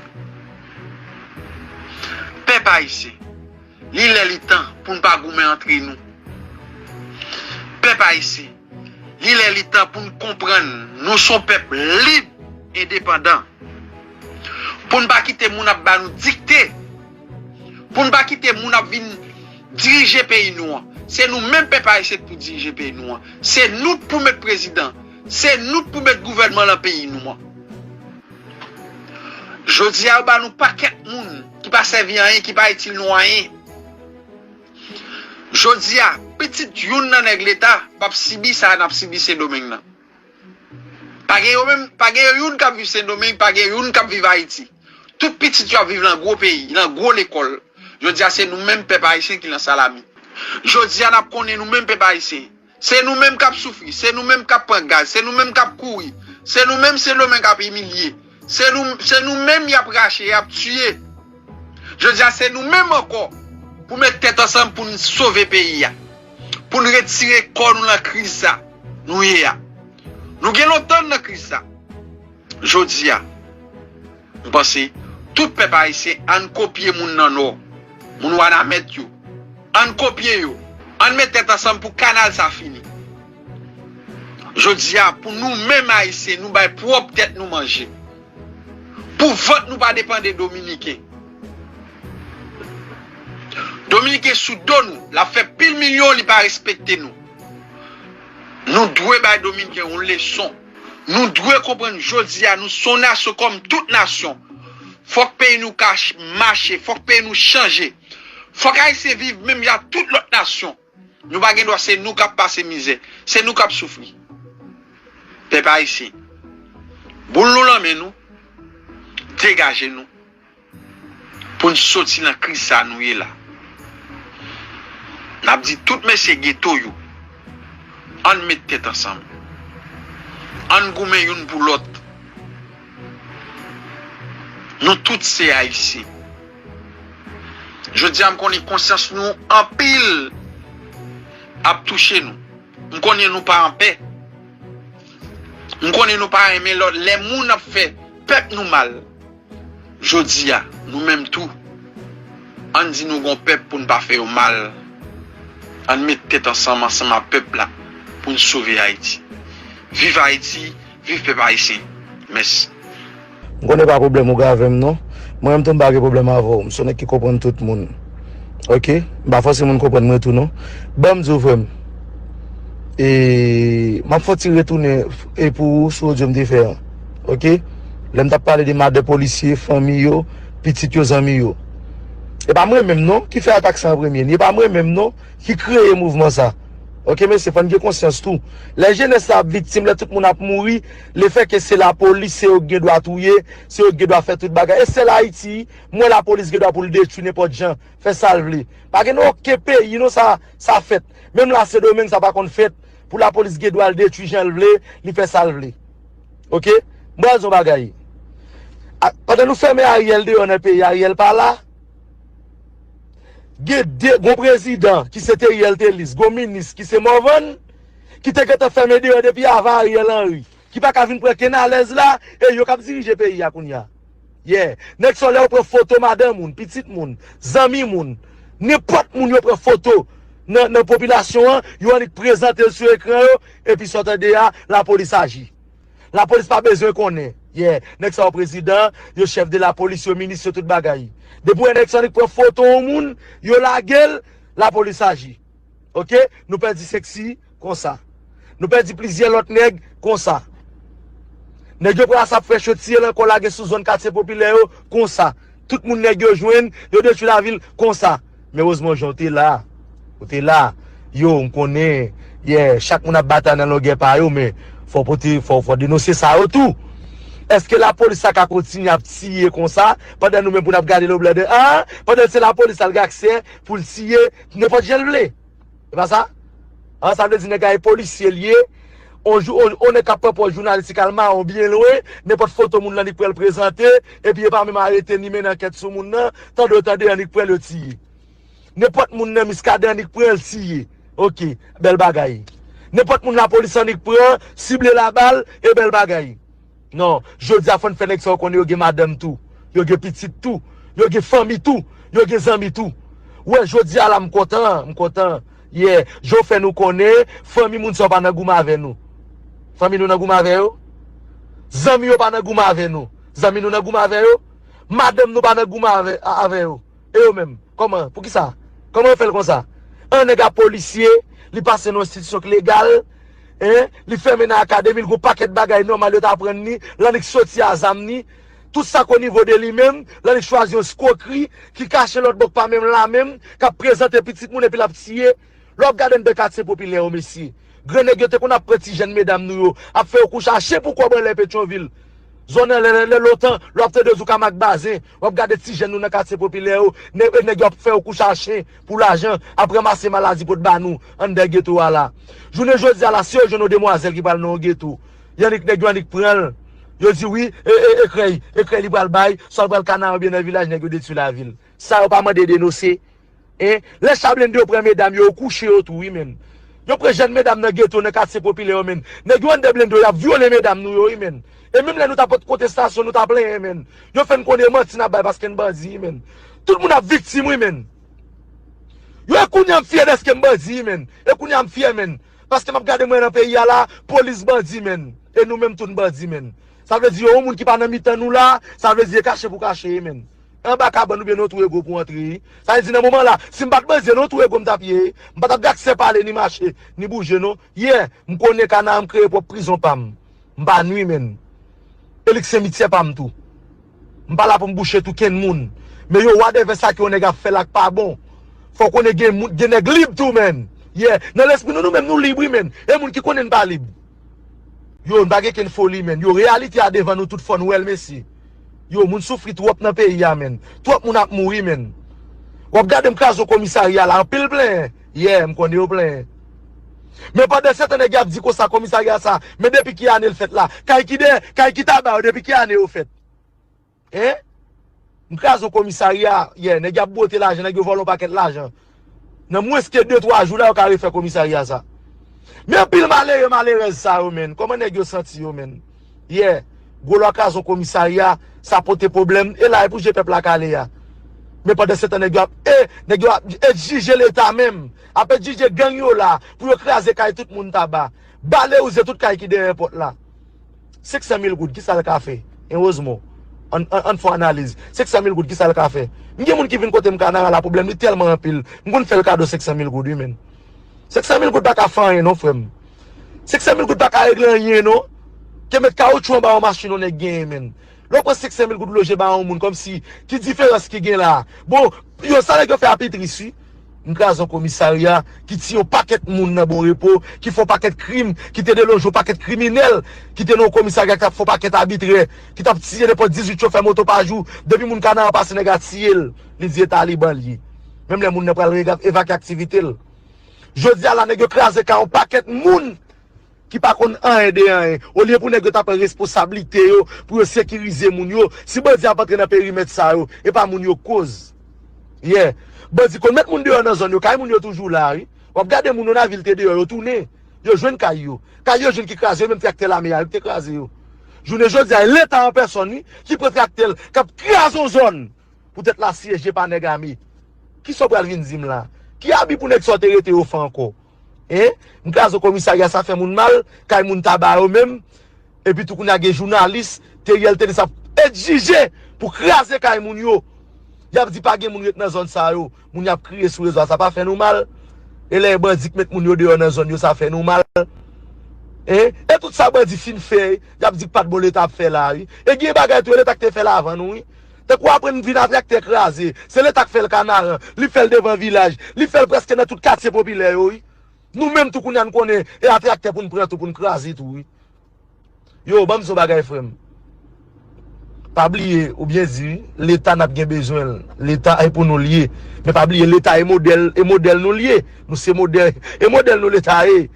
Pèp ayisyen, li lè li tan pou n pa goumen antre nou. Pèp ayisyen, li lè li tan pou n konprann nou se yon pèp lib, endepandan. Pou n pa kite moun ap ba nou dikte. Pou n pa kite moun ap vin dirije peyi nou an. Se nou menm pèp ayisyen k pou dirije peyi nou an. Se nou k pou met prezidan. Se nou k pou met gouvènman lan peyi nou an. Jodi a, yo ba nou pakèt moun ki pa sèvi anyen, ki pa itil nou anyen. Jodi a, pitit youn nan nèg Leta p ap sibi sa n ap sibi Sendomeng nan. Pa gen yo menm, pa gen yo youn k ap viv Sendomeng, pa gen youn k ap viv Ayiti. Tout pitit yo ap viv lan gwo peyi, lan gwo lekòl. Jodi a, se nou menm pèp ayisyen ki lan salami. Jodi a, n ap konnen nou menm pèp ayisyen. Se nou menm k ap soufri, se nou menm k ap pran gaz, se nou menm k ap kouri, se nou menm Sendomeng k ap imilye, se nou, se nou menm y ap rache, y ap tiye. Jodi a, se nou menm ankò pou met tèt ansanm pou n sove peyi a, pou n retire kò nou lan kriz sa nou ye a. Nou gen lontan n nan kriz sa. Jodi a, m panse tout pèp ayisyen, ann kopye moun nan Nò, moun Wanament yo. Ann kopye yo. Ann met tèt ansanm pou kanal sa fini. Jodi a, pou nou menm ayisyen, nou bay pwòp tèt nou manje. Pou vant nou pa depann de Dominiken. Dominiken sou do nou, l ap fè pil milyon, li pa respekte nou. Nou dwe bay Dominiken yon leson. Nou dwe konprann jodi a, nou se yon nasyon kòm tout nasyon. Fòk peyi nou ka ch-, mache, fòk peyi nou chanje. Fòk Ayisyen viv menm jan ak tout lòt nasyon. Nou pa gen dwa se nou k ap pase mizè, se nou k ap soufri. Pèp ayisyen, boul nou lan men nou, degaje nou pou n soti nan kriz sa nou ye la. N ap di tout mesye geto yo, ann met tèt ansanm. Ann goumen youn pou lòt. Nou tout se Ayisyen. Jodi a, m konnen konsyans nou anpil ap touche nou. M konnen nou pa anpè. M konnen nou pa renmen lòt lè moun ap fè pèp nou mal. Jodi a, nou menm tou, ann di nou gon pèp pou n pa fè yo mal. Ann met tèt ansanm, ansanm ak pèp la, pou n sove Ayiti. Viv Ayiti, viv pèp ayisyen. Mèsi. M konnen pa pwoblèm ou gen avè m non. Mwen menm tou m pa gen pwoblèm avè w. M se yon nèg ki konprann tout moun. Oke? M pa fòse moun konprann mwen tou non. Ban m di w frè m. E, m ap fè yon ti retounen e pou ou sou odyo m te fè an. Oke? Lè m t ap pale de madan polisye, fanmi yo, pitit yo, zanmi yo. E pa mwen menm non ki fè atak sa an premye. E pa mwen menm non ki kreye mouvman sa. Oke mesye, fò n gen konsyans tou. Lè jenès la ap viktim, lè tout moun ap mouri, lefèke se lapolis, se yo ki gen dwa touye, se yo ki gen dwa fè tout bagay. E sèl Ayiti, m wè lapolis gen dwa pou l detwi nenpòt jan, fè sa l vle. Pa gen nan okenn peyi non sa, sa fèt. Menm la Sendomeng sa pa konn fèt. Pou lapolis gen dwa l detwi jan l vle, li fè sa l vle. Oke? M pral di yon bagay. A, pandan nou fèmen Ariel deyò nan peyi, Ariel pa la. Gen de, gon prezidan ki se Teriel Thelise, gon minis ki se Morvan, ki te gentan fèmen deyò depi avan Ariel Henry, ki pa ka vin pran kenn alèz la, e yo k ap dirije peyi a kounye a. Yeah. Nèg sa yo lè yo pran foto madanm moun, pitit moun, zanmi moun, nenpòt moun yo pran foto nan, nan popilasyon an, yo annik prezante l sou ekran yo, epi sa w tande a, lapolis aji. Lapolis pa bezwen konnen. Yeah. Nèg sa yo prezidan, yo chèf de lapolis, yo minis, yo tout bagay. Depi w wè nèg sa annik pran foto yon moun, yo lage l, lapolis aji. Oke? Nou pèdi Sexy konsa. Nou pèdi plizyè lòt nèg konsa. Nèg yo pran Asap Fresh yo tiye l ankò lage sou zòn katye popilè yo konsa. Tout moun nèg yo jwenn, yo detwi lavil konsa. Men erezman Jan ou te la. Ou te la. Yo, m konnen, yeah, chak moun ap batay nan longè pa yo, men fò pote, fò, fò denonse sa yo tou. Èske lapolis la ka kontinye ap tiye konsa pandan nou menm pou n ap gade lobladan? A? Pandan se lapolis la l gen aksè pou l tiye nenpòt jan l vle. E pa sa? An, sa vle di nèg la e polisye l ye. On jou, on, on nèg k ap pran pòz jounalis li k al mawon byen lwen, nenpòt foto moun lan li pran l prezante, epi yo pa menm arete ni mennen ankèt sou moun nan, tande yo tande annik pran l yo tiye. Nenpòt moun nan Miskaden annik pran l tiye. Oke, bèl bagay. Nenpòt moun lapolis annik pran, sible labal, e bèl bagay. Non, jodi a fò n fè nèg sa yo konnen yo gen madanm tou, yo gen pitit tou, yo gen fanmi tou, yo gen zanmi tou. Ou wè jodi a la m kontan, m kontan. Yeah, jan w fè nou konnen, fanmi moun sa yo pa nan goumen avè nou. Fanmi nou nan goumen avè yo? Zanmi yo pa nan goumen avè nou. Zanmi nou nan goumen avè yo? Madanm nou pa nan goumen avè, avè yo? E yo menm? Kòman? Poukisa? Kòman yo fè l konsa? An nèg la polisye, li pase nan yon enstitisyon k legal, en, li fèmen nan akademi l, gon pakèt bagay nòmal yo t aprann li, l annik soti a zam li. Tout sa k o nivo de li menm, l annik chwazi yon eskwokri ki kache lòt bò k pa menm la menm, k ap prezante pitit moun epi l ap tiye. Lè w ap gade anndan katye popilè yo, mesye, grannèg yo te konn ap pran ti jèn medam nou yo, ap fè yo kouche a chen pou kòb anlè Petyonvil. Zòn nan lè, lè, lè lontan, lè w ap tande Zoukama ak Bazen, w ap gade ti jèn nou nan katye popilè yo, nè, nèg yo ap fè yo kouche a chen pou lajan, ap ranmase maladi pou t ba nou anndan geto a la. Jounen jodi a la, si yo jwenn yon demwazèl ki pral nan yon geto, y annik nèg yo annik pran l. Yo di wi, e, e, ekrèy, ekrèy li pral bay, swa l pral Kanaran oubyen nan vilaj, nèg yo detwi lavil. Sa yo pa mande denonse. En, lè cha blende yo pran medam yo, yo kouche yo tou, wi, menn. Yo pran jèn medam nan geto, nan katye popilè yo, menn. Nèg yo anndan blende yo, y ap vyole medam nou yo, wi, menn. E menm lè nou t ap pot pwotestasyon, nou t ap plenyen, menn. Yo fè n konnen manti n ap bay paske n bandi, wi, menn. Tout moun ap viktim, wi, menn. Yo, e kounye a m fyè dèske m bandi, wi, menn. E kounye a m fyè, menn. Paske m ap gade mwen nan peyi a la, polis bandi, menn. E nou menm tou n bandi, menn. Sa vle di, yon moun ki pa nan mitan nou la, sa vle di, e kache pou kache, wi, menn. Anba kabann oubyen nan twou ego pou antre. Sa vle di nan moman la, si m pa t bandi, nan twou ego m t ap ye. M pa t ap gen aksè pale, ni mache, ni bouje non. Yeah, m konnen Kanaran m kreye pwòp prizon pa m. M pa nwi menn. E li k simityè pa m tou. M pa la pou m bouche tou kenn moun. Men yo wadèvè sa ke yon nèg ap fè la k pa bon. Fò w konnen gen moun, gen nèg lib tou menn. Yeah, nan lespri nou, nou menm nou lib wi menn. E moun ki konnen n pa lib. Yo, n pa gen kenn foli, menn. Yo, reyalite a devan nou tout fò n wè l, mesye. Yo, moun soufri twòp nan peyi a, menn. Twòp moun ap mouri, menn. W ap gade m kraze yon komisarya la, anpil plenyen. Yeah, m konnen yo plenyen. Men pandan se tan nèg y ap di konsa komisarya sa, men depi ki ane l fèt la? Kay ki dèyè, kay ki ta ba yo, depi ki ane yo fèt? Hein? M kraze yon komisarya, yeah, nèg y ap bwote lajan, nèg yo vòlè yon pakèt lajan. Nan mwens ke de twa jou la, yo ka refè komisarya sa. Men anpil malere, malerèz sa yo, menn. Kòman nèg yo santi yo, menn? Yeah. Gwo lwa kraze yon komisarya, sa pote pwoblèm. E la, e pou je pèp la k ale a. Men pandan se tan, nèg yo ap, e, nèg yo ap egzije Leta menm. Ap egzije gang yo la, pou yo kraze kay tout moun Taba. Bale wouze tout kay ki dèyè pòt la. Senk san mil goud, kisa l ka fè? Erezman. Ann, ann, ann fè yon analiz. Senk san mil goud, kisa l ka fè? M gen moun ki vin kote m Kanaran la, pwoblèm li tèlman anpil. M konn fè l kado senk san mil goud, wi, menn. Senk san mil goud pa ka fè anyen, non, frè m. Senk san mil goud pa ka regle anyen, non. Ke met kawotchou anba yon machin yon nèg genyen, menn. Lè w pran senk san mil goud loje ba yon moun, kòmsi, ki diferans ki gen la? Bon, yo, sa nèg yo fè a pi tris, wi. M kraze yon komisarya ki tiye yon pakèt moun nan Bon Repo, ki fè yon pakèt krim, ki te deloje yon pakèt kriminèl, ki te nan yon komisarya ki t ap fè yon pakèt abitrè, ki t ap tiye nenpòt dizuit chofè moto pa jou, depi moun Kanaran pase nèg la tiye l, li di e Taliban l ye. Menm lè moun nan pral rega- evakye aktivite l. Jodi a la nèg yo kraze kay yon pakèt moun ki pa konn anyen de anyen. Olye pou nèg yo ta pran responsablite yo, pou yo sekirize moun yo, si bandi ap antre nan perimèt sa yo, e pa moun yo k koz. Yeah. Bandi konn met moun deyò nan zòn yo, kay moun yo toujou la, wi. W ap gade moun yo nan vil te deyò, yo tounen. Yo jwenn kay yo. Kay yo jwenn ki kraze, yo menm traktè lame a, wi, ki te kraze yo. Jounen jodi a, e Leta an pèsòn, wi, ki pran traktè l, k ap kraze yon zòn. Poutèt l asyeje pa nèg ame. Kisa w pral vin di m la? Ki abi pou nèg sa w te rete yo fè ankò? Hein? M kraze komisarya, sa fè moun mal, kay moun Taba yo menm. Epi tou kounye a gen jounalis, Teriel Tenis ap egzije pou kraze kay moun yo. Y ap di pa gen moun ret nan zòn sa yo. Moun y ap kriye sou rezo a, sa pa fè nou mal? E lè e bandi k met moun yo deyò nan zòn yo, sa fè nou mal? Hein? E tout sa bandi fin fè, y ap di k pa t bon Leta ap fè la, wi. E gen bagay tou, e Leta k te fè l avan nou, wi. Tankou apre n vin a traktè kraze, se Leta k fè l Kanaran, li fè l devan vilaj, li fè l prèske nan tout katye popilè yo, wi. Nou menm tou kounye a n konnen e a traktè pou n pran tou, pou n kraze tou, wi. Yo, ban m di w bagay, frè m. Pa bliye, ou byen di, Leta n ap gen bezwen l. Leta e pou nou l ye. Men pa bliye, Leta e modèl, e modèl nou l ye. Nou se modèl, e modèl nou Leta ye.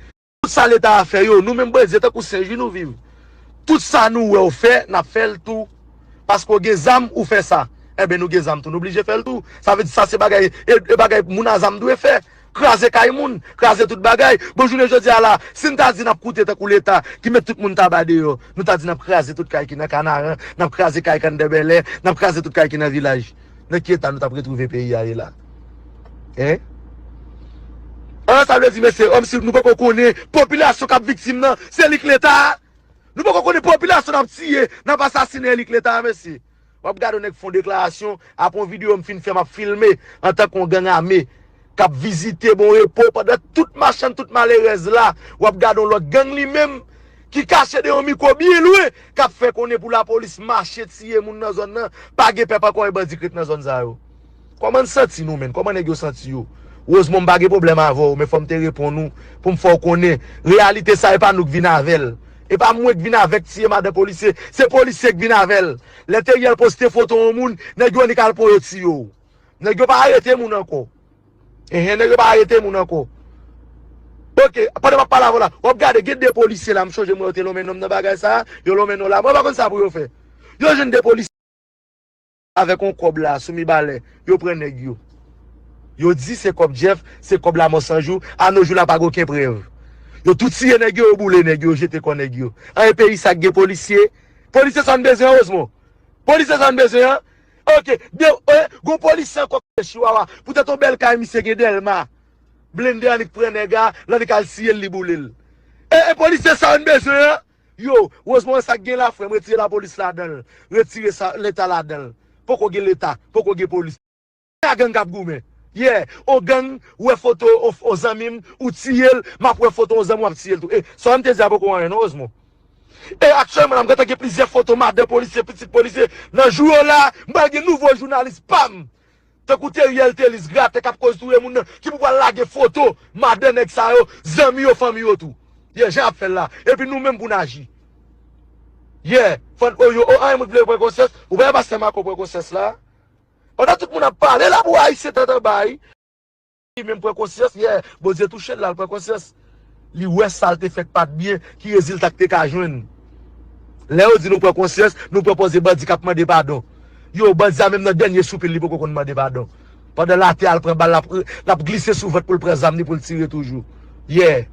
Tout sa Leta a fè yo, nou menm bandi tankou senj wi nou viv. Tout sa nou wè w fè, n ap fè l tou. Paske w gen zam, ou fè sa. Enben, nou gen zam tou, nou blije fè l tou. Sa vle di sa se bagay, e, e bagay moun a zam dwe fè. Kraze kay moun, kraze tout bagay. Bon, jounen jodi a la, si n ta di n ap koute tankou Leta ki met tout moun Taba deyò, nou ta di n ap kraze tout kay ki nan Kanaran, n ap kraze kay Kanndèbèlè, n ap kraze tout kay ki nan vilaj. Nan ki eta nou t ap retwouve peyi a ye la? Hein? An, sa vle di, mesye, kòmsi nou poko konnen popilasyon k ap viktim nan, se li k Leta a? Nou poko konnen popilasyon n ap tiye, n ap asasinen, e li k Leta a, mesye? W ap gade yon nèg fè yon deklarasyon, apre yon videyo m fin fè, m ap filme antanke yon gang ame k ap vizite Bon Repo pandan tout machann, tout malerèz la. W ap gade yon lòt gang li menm ki kache de yon mikwo byen lwen, k ap fè konnen pou lapolis mache tiye moun nan zòn nan, pa gen pèp ankò e bandi k ret nan zòn sa yo. Kòman n santi nou, menn? Kòman nèg yo santi yo? Erezman m pa gen pwoblèm avè w, men fò m te reponn ou pou m fè w konnen reyalite sa e pa nou k vin avè l. E pa mwen k vin avèk tiye madan polisye, se polisye k vin avè l. Lè Teriel poste foto yon moun, nèg yo annik al pran yo tiye w. Nèg yo pa arete moun ankò. Enhen, nèg yo pa arete moun ankò. Oke, pandan m ap pale avè w la, w ap gade, gen de polisye la, m sonje mwen yo te lonmen non m nan bagay sa, yo lonmen non la. Mwen pa konn sa pou yo fè. Yo jwenn de polisye avèk yon kòb la, sou Mibalè, yo pran nèg yo. Yo di se kòb Jeff, se kòb Lamò San Jou, a no jou la pa gen okenn prèv. Yo tou tiye nèg yo, yo boule nèg yo, yo jete kò nèg yo. An e peyi sa k gen polisye? Polisye sa n bezwen an, Rosemond? Polisye sa n bezwen an? Oke, de, e, gon polisye ankò k Chihuahua, poutèt yon bèl kay misye gen Dèlma. Blende annik pran nèg la, l annik al tiye l, li boule l. E, e polisye sa n bezwen an? Yo, Rosemond, sa k gen la, frè m, retire lapolis ladan l. Retire sa, Leta ladan l. Poko gen Leta, poko gen polis. A gang k ap goumen. Yeah, on gang, ou wè foto on, on zanmi m, ou tiye l, m ap wè foto on zanmi w ap tiye l tou. E, sa m te di a poko anyen non, Rosemond. E aktyèlman la, m gentan gen plizyè foto madan polisye, pitit polisye. Nan jou yo la, m pral gen nouvo jounalis pa m. Tankou Teriel Telis, gratè k ap koz touye moun nan, ki pou pral lage foto madan nèg sa yo, zanmi yo, fanmi yo tou. Yeah, jan y ap fè l la. Epi nou menm pou n aji. Yeah, fò n, o yo, o, anyen moun vle pran konsyans, ou pa wè pastè Marco pran konsyans la? Pandan tout moun ap pale la pou Ayisyen tèt anba, wi. Li menm pran konsyans, yè, Bondye touche l la, l pran konsyans. Li wè sa l te fè k pa t byen, ki rezilta k te ka jwenn. Lè yo di nou pran konsyans, nou pran pòz de bandi k ap mande padon. Yo, bandi a menm nan dènye soupil li poko konn mande padon. Pandan latè a l pran bal, l ap, l ap glise sou vant pou l pran zam li pou l tire toujou. Yè.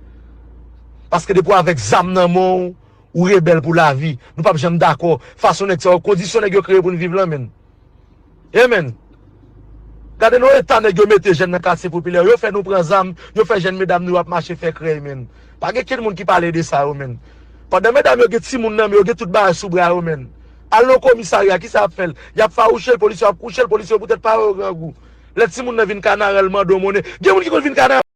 Paske depi w avèk zam nan men w, ou rebèl pou lavi. Nou p ap janm dakò. Fason nèg sa yo, kondisyon nèg yo kreye pou n viv lan, menn. Amen. Gade non eta nèg yo mete jèn nan katye popilè yo, yo fè nou pran zam, yo fè jèn medam nou yo ap mache fè krèy, menn. Pa gen kenn moun ki pale de sa yo, menn. Pandan medam yo gen timoun nan men yo, gen tout bagay sou bra yo, menn. Al nan komisarya, kisa y ap fè l? Y ap fawouche l, polisye yo ap kouche l, polisye yo poutèt pa wè yo grangou. Lè timoun nan vin Kanaran, l mande w monnen. Gen moun ki konn vin Kanaran,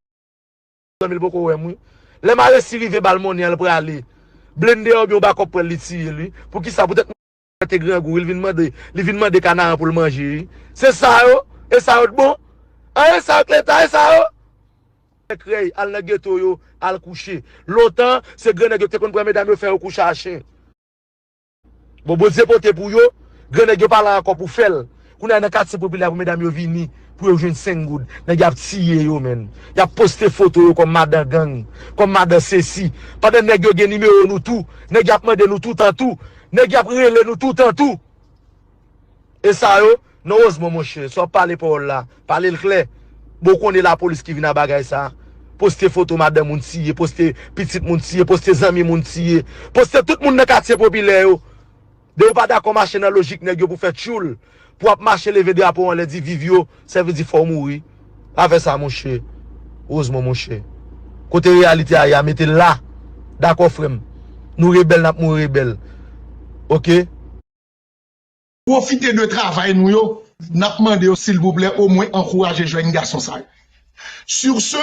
zanmi l poko wè m, wi. Lè m a resi rive ba l monnen an, l prale. Blende a oubyen yon bakòp pran l, li tiye l, wi. Poukisa? Poutèt te grangou, wi, li vin mande, li vin mande Kanaran pou l manje, wi. Se sa yo? E sa yo t bon? An, e sa yo t leta, e sa yo? Krèy, al nan geto yo, al kouche. Lontan, se grannèg yo ki te konn pran medam yo, fè yo kouche a chen. Bon, Bondye pote pou yo, grannèg yo pa la ankò pou fè l. Kounye a nan katye popilè pou medam yo vini, pou yo jwenn senk goud. Nèg y ap tiye yo, menn. Y ap poste foto yo kòm madan gang, kòm madan sesi. Pandan nèg yo gen nimewo nou tou, nèg y ap mande nou toutan tou. Nèg y ap rele nou toutan tou. E sa yo, non, erezman, monchè, sa w ap pale pawòl la, pale l klè. Bon, ou konnen lapolis ki vin a bagay sa. Poste foto madanm moun tiye, poste pitit moun tiye, poste zanmi moun tiye, poste tout moun nan katye popilè yo. Depi w pa dakò mache nan lojik nèg yo pou fè tchoul, pou w ap mache leve drapo anlè di viv yo, sa vle di fò w mouri. Pa fè sa, monchè. Erezman, monchè. Kote reyalite a ye a, mete l la. Dakò, frè m. Nou rebèl, n ap mouri rebèl. Oke? Pwofite de travay nou yo, n ap mande yo, silvouplè, omwen ankouraje jèn gason sa yo. Sur ce,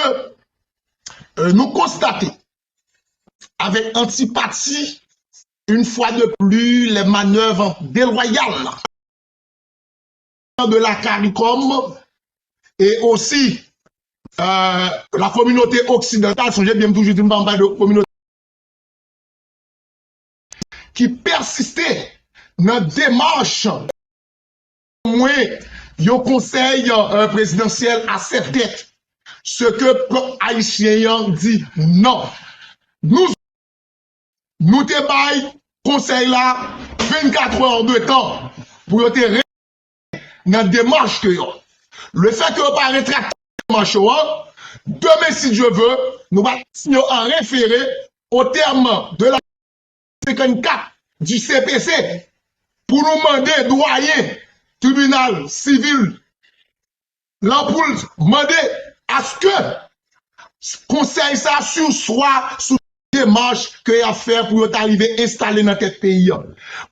euh, nou konstate, avec antipati, une fois de plus, les manœuvres déloyales de la CARICOM et aussi, euh, la communauté occidentale, sonje byen m toujou di m pa anba de kominote ki pèsiste nan demach mwen yon konsèy, euh, prezidansyèl a sèt tèt. Se ke pèp ayisyen an di non. Nou, nou te bay konsèy la vennkat è de tan pou yo te re- nan demach ke yo. Le fè ke yo pa retrakte demach yo an, demen, si Dye ve, nou va siyen an refere o tèm de la senkannkat di C P C pou nou mande dwayen tribinal sivil lan pou l mande aske konsèy sa sispann sou demach ke y ap fè pou yo ta rive enstale nan tèt peyi a.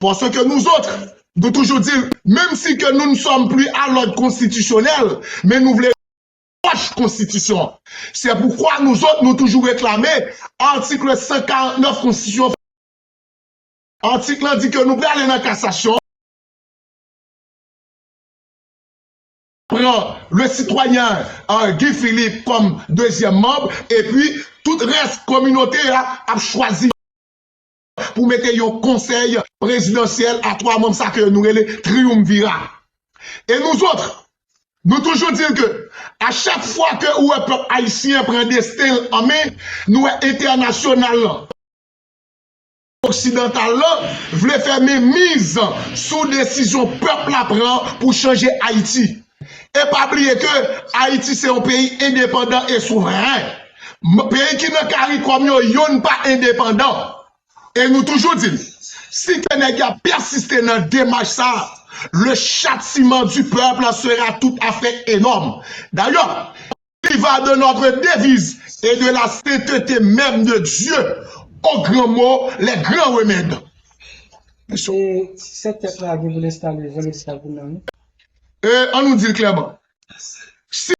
Paske nou zòt, nou toujou di, menm si ke nous ne sommes plus à l'ordre constitutionnel, men nou vle pwòch konstitisyon an. Se poukwa nou zòt, nou toujou reklame atik san karant nèf konstitisyon. Atik lan di ke nou prale nan kasasyon. Pran le sitwayen, euh, Guy Philippe kòm dezyèm manm, epi tout rès kominote a ap chwazi pou mete yon konsèy prezidansyèl a twa manm sa ke nou rele triumvirat. E nou zòt, nou toujou di ke a chak fwa ke ou wè pèp ayisyen pran desten l an men, nou wè entènasyonal lan, oksidantal lan vle fè menmiz sou desizyon pèp la pran pou chanje Ayiti. E pa bliye ke Ayiti se yon peyi endepandan e souvren. M-, peyi ki nan CARICOM yo, yonn pa endepandan. E nou toujou di l, si ke nèg y ap pèsiste nan demach sa, le châtiment du peuple sera tout à fait énorme. D'ailleurs, il va de notre devise et de la sainteté même de Dieu au grand mot, les grands remèdes. So, sèt tèt la gen pou l enstale, Jean Michel pou nan. E, ann nou di l klèman. Si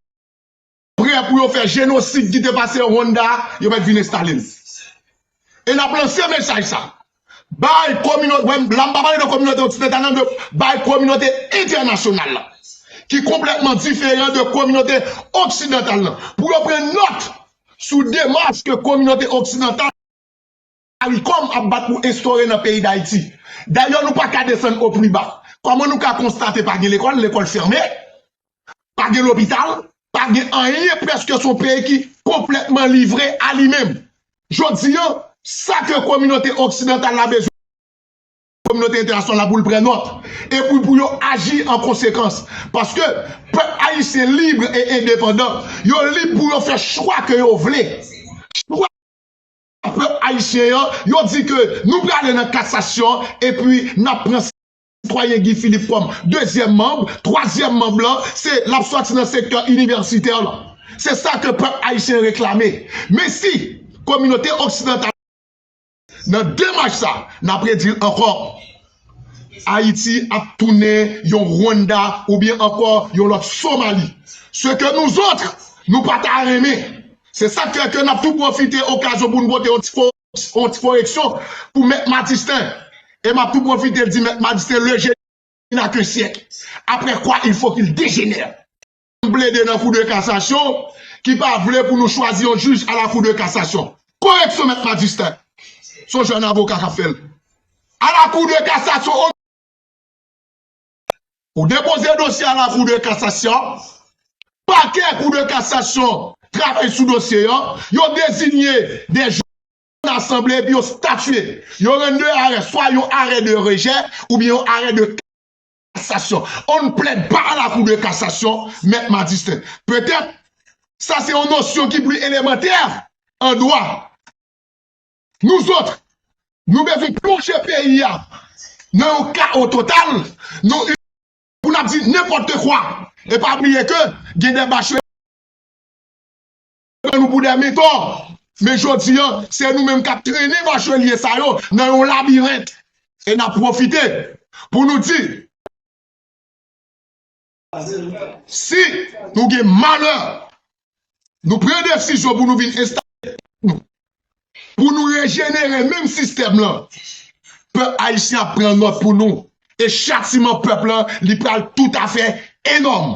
prè pou yo fè jenosid ki te pase Rwanda, yo mèt vin enstale l. E n ap lanse mesaj sa. Bay kominote, la m pa pale de kominote oksidantal nan, de bay kominote entènasyonal la, ki konplètman diferan de kominote oksidantal la. Pou yo pran nòt sou demach ke kominote oksidantal CARICOM ap bat pou enstore nan peyi Dayiti. Dayè, nou pa ka desann o pli ba. Kòman nou ka konstate pa gen lekòl, lekòl fèmen, pa gen lopital, Pa gen anyen, prèske se yon peyi ki konplètman livre a li menm. Jodi a, sa ke kominote oksidantal la bezwen, kominote entènasyonal la pou l pran nòt. E pou, pou yo aji an konsekans. Paske pèp ayisyen lib e endepandan. Yo lib pou yo fè chwa ke yo vle. Chwa pèp ayisyen an, yo di ke nou prale nan kasasyon, epi n ap pran sitwayen Guy Philippe kòm dezyèm manm, twazyèm manm lan, se l ap sòti nan sektè inivèsitè lan. Se sa ke pèp ayisyen reklame. Men si kominote oksidantal, nan demach sa, n ap redi l ankò, Ayiti ap tounen yon Rwanda oubyen ankò yon lòt Somali. Ce que nous autres, nou pa ta renmen. Se sa k fè ke n ap tou pwofite okazyon pou n pote yon ti ko-, yon ti koreksyon pou Mèt Madistin. E m ap tou pwofite di Mèt Madistin, le génie n'a qu'un siècle. Après quoi, il faut qu'il dégénère. M plede nan kou de kasasyon ki pa vle pou nou chwazi yon jij a la kou de kasasyon. Koreksyon, Mèt Madistin. Se yon jèn avoka k ap fè l. A la kou de kasasyon, ou depoze dosye a la kou de kasasyon, pakè kou de kasasyon travay sou dosye an, yo dezinye de jij nan asanble epi yo statye. Yo rann de arè, swa yon arè de rejè oubyen yon arè de kasasyon. On ne plaide pas à la cour de cassation, Mèt Madistin. Petèt, sa se yon nosyon ki pli elemantè an dwa. Nouzòt, nou bezwen plonje peyi a nan yon kawo total, nou, pou n ap di nenpòt kwa. E pa bliye ke gen de bachelier pran nou pou de mentò. Men jodi a, se nou menm k ap trennen bachelier sa yo nan yon labirent. E n ap pwofite pou nou di, si nou gen malè, nou pran desizyon pou nou vin enstale nou, pou nou rejenere menm sistèm lan, pèp ayisyen ap pran nòt pou nou. E chatiman pèp lan, li pral toutafè enòm.